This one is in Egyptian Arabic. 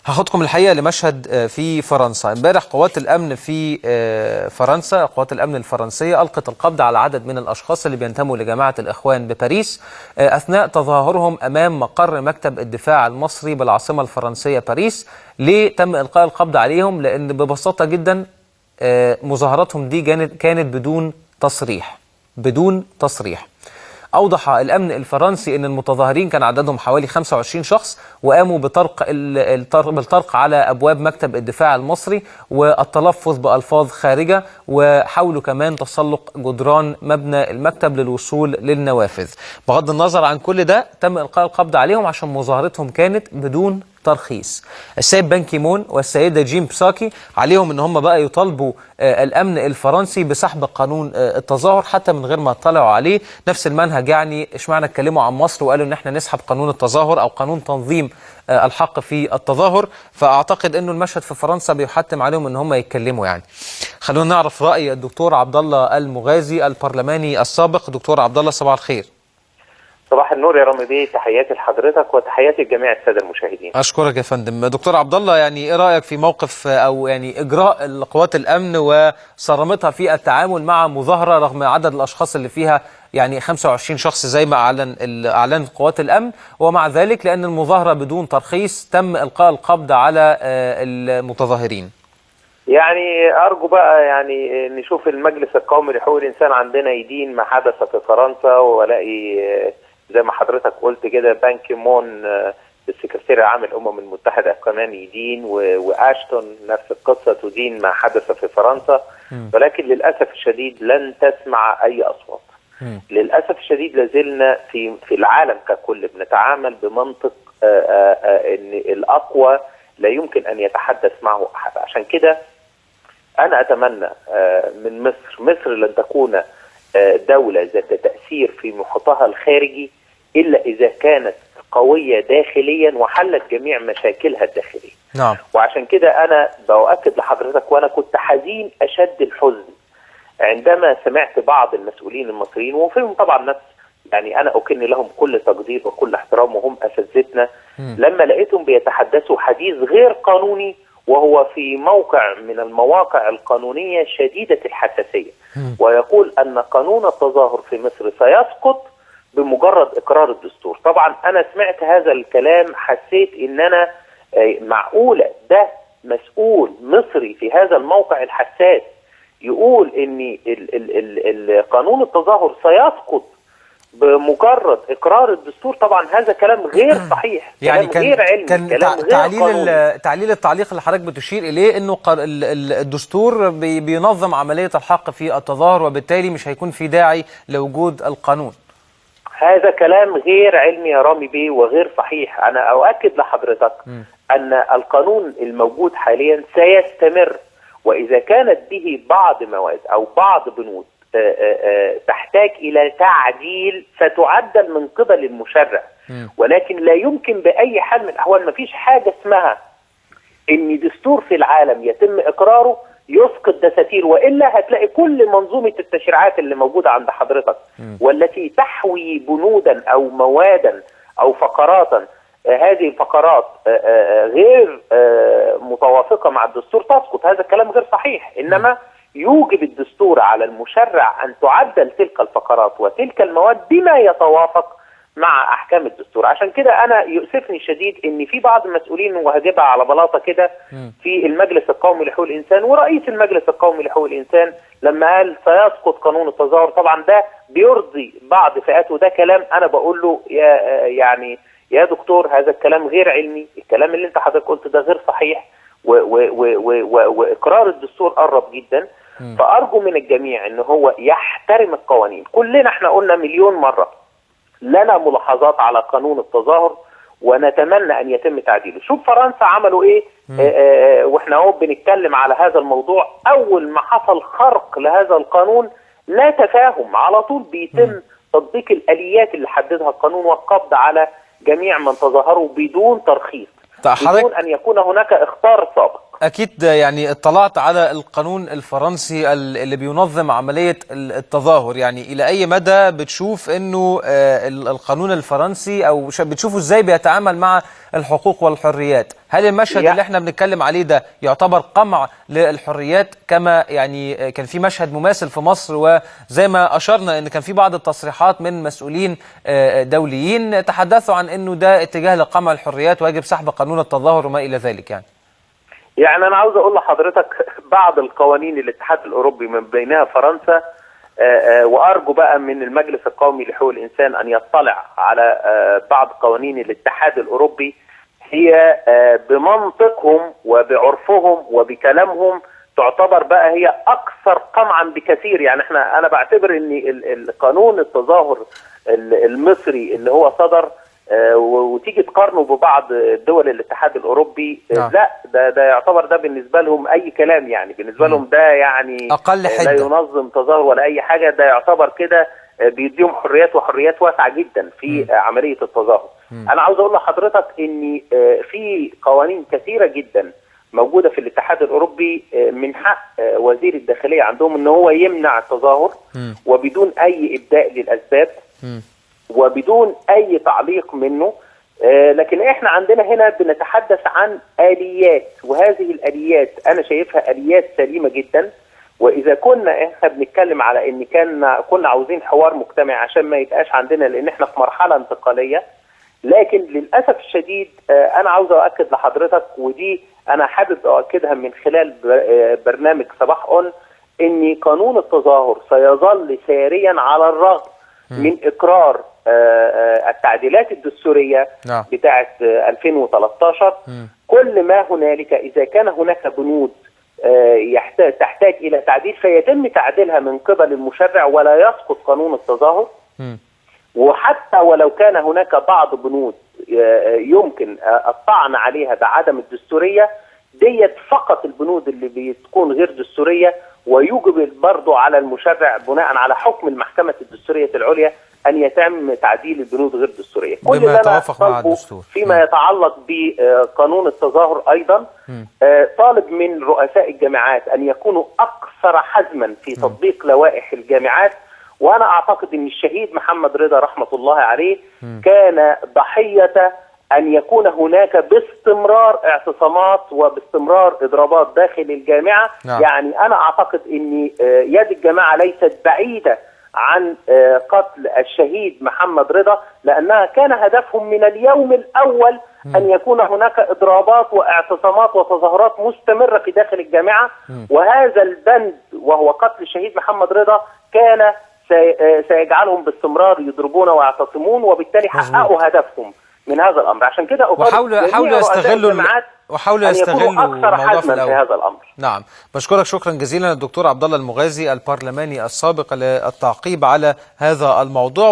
هاخدكم الحقيقة لمشهد في فرنسا. امبارح قوات الأمن في فرنسا، قوات الأمن الفرنسية ألقت القبض على عدد من الأشخاص اللي بينتموا لجماعة الإخوان بباريس أثناء تظاهرهم أمام مقر مكتب الدفاع المصري بالعاصمة الفرنسية باريس. ليه تم إلقاء القبض عليهم؟ لأن ببساطة جدا مظاهراتهم دي كانت بدون تصريح، بدون تصريح. أوضح الأمن الفرنسي أن المتظاهرين كان عددهم حوالي 25 شخص، وقاموا بالطرق على أبواب مكتب الدفاع المصري والتلفظ بألفاظ خارجة، وحاولوا كمان تسلق جدران مبنى المكتب للوصول للنوافذ. بغض النظر عن كل ده، تم إلقاء القبض عليهم عشان مظاهرتهم كانت بدون ترخيص. السيد بان كيمون والسيدة جيم بساكي عليهم ان هم بقى يطالبوا الامن الفرنسي بسحب قانون التظاهر حتى من غير ما يطلعوا عليه. نفس المنهج، يعني اشمعنى اتكلموا عن مصر وقالوا ان احنا نسحب قانون التظاهر او قانون تنظيم الحق في التظاهر؟ فاعتقد انه المشهد في فرنسا بيحتم عليهم ان هم يتكلموا. يعني خلونا نعرف راي الدكتور عبد الله المغازي البرلماني السابق. دكتور عبد الله، صباح الخير. صباح النور يا رامي بيه، تحياتي لحضرتك وتحياتي لجميع السادة المشاهدين. اشكرك يا فندم. دكتور عبد الله، يعني ايه رايك في موقف او يعني اجراء قوات الامن وصرامتها في التعامل مع مظاهره رغم عدد الاشخاص اللي فيها، يعني 25 شخص زي ما اعلن قوات الامن، ومع ذلك لان المظاهرة بدون ترخيص تم القاء القبض على المتظاهرين؟ يعني ارجو بقى يعني نشوف المجلس القومي لحقوق الانسان عندنا يدين ما حدث في فرنسا، والاقي زي ما حضرتك قلت كده بان كيمون السكرتير العام الامم المتحدة كمان يدين، واشتون نفس القصة تدين ما حدث في فرنسا. ولكن للاسف الشديد لن تسمع اي اصوات. للاسف الشديد لازلنا في العالم ككل بنتعامل بمنطق ان الاقوى لا يمكن ان يتحدث معه احد. عشان كده انا اتمنى من مصر، مصر لن تكون دولة ذات تأثير في محيطها الخارجي إلا إذا كانت قوية داخليا وحلت جميع مشاكلها الداخلية. وعشان كده أنا بؤكد لحضرتك، وأنا كنت حزين أشد الحزن عندما سمعت بعض المسؤولين المصريين، وفيهم طبعا ناس يعني أنا أكن لهم كل تقدير وكل احترام وهم أساتذتنا، لما لقيتهم بيتحدثوا حديث غير قانوني وهو في موقع من المواقع القانونية شديدة الحساسية، ويقول أن قانون التظاهر في مصر سيسقط بمجرد إقرار الدستور. طبعا أنا سمعت هذا الكلام حسيت إن أنا معقولة ده مسؤول مصري في هذا الموقع الحساس يقول إن قانون التظاهر سيسقط بمجرد اقرار الدستور؟ طبعا هذا كلام غير صحيح، يعني كلام غير علمي، كان كلام غير تعليل قانوني. تعليل التعليق اللي حضرتك بتشير اليه انه الدستور بينظم عملية الحق في التظاهر، وبالتالي مش هيكون في داعي لوجود القانون. هذا كلام غير علمي يا رامي بيه وغير صحيح. انا اؤكد لحضرتك ان القانون الموجود حاليا سيستمر، واذا كانت به بعض مواد او بعض بنود تحتاج الى تعديل ستعدل من قبل المشرع، ولكن لا يمكن باي حال من الاحوال، ما فيش حاجة اسمها ان دستور في العالم يتم اقراره يسقط دساتير، والا هتلاقي كل منظومة التشريعات اللي موجودة عند حضرتك والتي تحوي بنودا او موادا او فقراتا، هذه الفقرات غير متوافقة مع الدستور تسقط. هذا الكلام غير صحيح، انما يوجب الدستور على المشرع ان تعدل تلك الفقرات وتلك المواد بما يتوافق مع احكام الدستور. عشان كده انا يؤسفني شديد ان في بعض المسؤولين، وهجيبها على بلاطة كده، في المجلس القومي لحقوق الانسان ورئيس المجلس القومي لحقوق الانسان لما قال سيسقط قانون التظاهر، طبعا ده بيرضي بعض فئات، وده كلام انا بقول له يا يعني يا دكتور هذا الكلام غير علمي، الكلام اللي انت حضرتك قلته ده غير صحيح، و و و و و واقرار الدستور قرب جدا. فارجو من الجميع ان هو يحترم القوانين. كلنا احنا قلنا مليون مرة لنا ملاحظات على قانون التظاهر ونتمنى ان يتم تعديله. شوف فرنسا عملوا ايه، واحنا اهو بنتكلم على هذا الموضوع. اول ما حصل خرق لهذا القانون لا تفاهم، على طول بيتم تطبيق الاليات اللي حددها القانون والقبض على جميع من تظاهروا بدون ترخيص، بدون ان يكون هناك اخطار سابق. أكيد يعني اطلعت على القانون الفرنسي اللي بينظم عملية التظاهر، يعني إلى أي مدى بتشوف أنه القانون الفرنسي أو بتشوفه إزاي بيتعامل مع الحقوق والحريات؟ هل المشهد اللي احنا بنتكلم عليه ده يعتبر قمع للحريات كما يعني كان في مشهد مماثل في مصر، وزي ما أشرنا أن كان في بعض التصريحات من مسؤولين دوليين تحدثوا عن أنه ده اتجاه لقمع الحريات ويجب سحب قانون التظاهر وما إلى ذلك؟ يعني أنا عاوز أقول لحضرتك بعض القوانين الاتحاد الأوروبي من بينها فرنسا، وأرجو بقى من المجلس القومي لحقوق الإنسان أن يطلع على بعض قوانين الاتحاد الأوروبي، هي بمنطقهم وبعرفهم وبكلامهم تعتبر بقى هي أكثر قمعا بكثير. يعني أنا بعتبر أن القانون التظاهر المصري اللي هو صدر وتيجي تقارنه ببعض دول الاتحاد الأوروبي، لا ده يعتبر ده بالنسبة لهم أي كلام، يعني بالنسبة لهم ده يعني أقل حدة، لا ينظم تظاهر ولا أي حاجة، ده يعتبر كده بيديهم حريات وحريات واسعة جدا في عملية التظاهر. أنا عاوز أقول لحضرتك إن في قوانين كثيرة جدا موجودة في الاتحاد الأوروبي من حق وزير الداخلية عندهم إن هو يمنع التظاهر وبدون أي إبداء للأسباب وبدون أي تعليق منه. لكن إحنا عندنا هنا بنتحدث عن آليات، وهذه الآليات أنا شايفها آليات سليمة جدا. وإذا كنا إحنا بنتكلم على إن كنا عاوزين حوار مجتمعي عشان ما يبقاش عندنا، لأن إحنا في مرحلة انتقالية، لكن للأسف الشديد أنا عاوز أؤكد لحضرتك، ودي أنا حابب أؤكدها من خلال برنامج صباح أون، إن قانون التظاهر سيظل ساريا على الرغم من إقرار التعديلات الدستورية بتاعة 2013. كل ما هنالك إذا كان هناك بنود تحتاج إلى تعديل فيتم تعديلها من قبل المشرع ولا يسقط قانون التظاهر. وحتى ولو كان هناك بعض بنود يمكن الطعن عليها بعدم الدستورية، ديت فقط البنود اللي بتكون غير دستورية، ويجب برضو على المشرع بناء على حكم المحكمة الدستورية العليا أن يتم تعديل البنود غير الدستورية. كل بما يتوافق مع الدستور. فيما يتعلق بقانون التظاهر أيضا، طالب من رؤساء الجامعات أن يكونوا أكثر حزما في تطبيق لوائح الجامعات. وأنا أعتقد أن الشهيد محمد رضا رحمة الله عليه كان ضحية أن يكون هناك باستمرار اعتصامات وباستمرار إضرابات داخل الجامعة. يعني أنا أعتقد أن يد الجماعة ليست بعيدة عن قتل الشهيد محمد رضا، لأنها كان هدفهم من اليوم الأول أن يكون هناك إضرابات واعتصامات وتظاهرات مستمرة في داخل الجامعة. وهذا البند وهو قتل الشهيد محمد رضا كان سيجعلهم باستمرار يضربون ويعتصمون، وبالتالي حققوا هدفهم من هذا الامر. عشان كده وحاولوا يستغلوا الموضوع في الأول. هذا الامر. نعم، بشكرك شكرا جزيلا الدكتور عبد الله المغازي البرلماني السابق للتعقيب على هذا الموضوع.